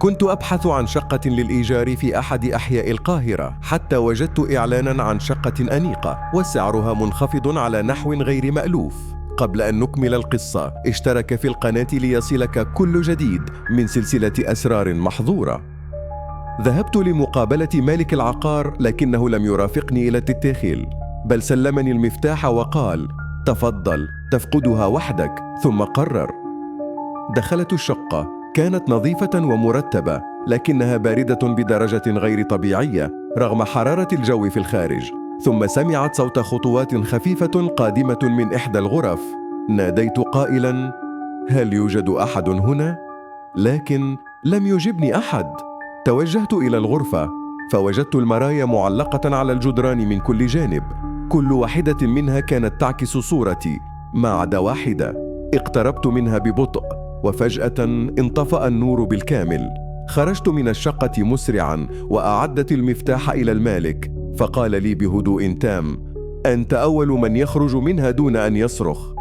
كنت أبحث عن شقة للإيجار في أحد أحياء القاهرة حتى وجدت إعلانا عن شقة أنيقة وسعرها منخفض على نحو غير مألوف. قبل أن نكمل القصة، اشترك في القناة ليصلك كل جديد من سلسلة أسرار محظورة. ذهبت لمقابلة مالك العقار، لكنه لم يرافقني إلى التدخيل، بل سلمني المفتاح وقال: تفضل، تفقدها وحدك، ثم قرر. دخلت الشقة، كانت نظيفة ومرتبة، لكنها باردة بدرجة غير طبيعية رغم حرارة الجو في الخارج. ثم سمعت صوت خطوات خفيفة قادمة من إحدى الغرف. ناديت قائلا: هل يوجد أحد هنا؟ لكن لم يجبني أحد. توجهت إلى الغرفة فوجدت المرايا معلقة على الجدران من كل جانب، كل واحدة منها كانت تعكس صورتي ما عدا واحدة. اقتربت منها ببطء، وفجأة انطفأ النور بالكامل. خرجت من الشقة مسرعا وأعدت المفتاح إلى المالك، فقال لي بهدوء تام: أنت أول من يخرج منها دون أن يصرخ.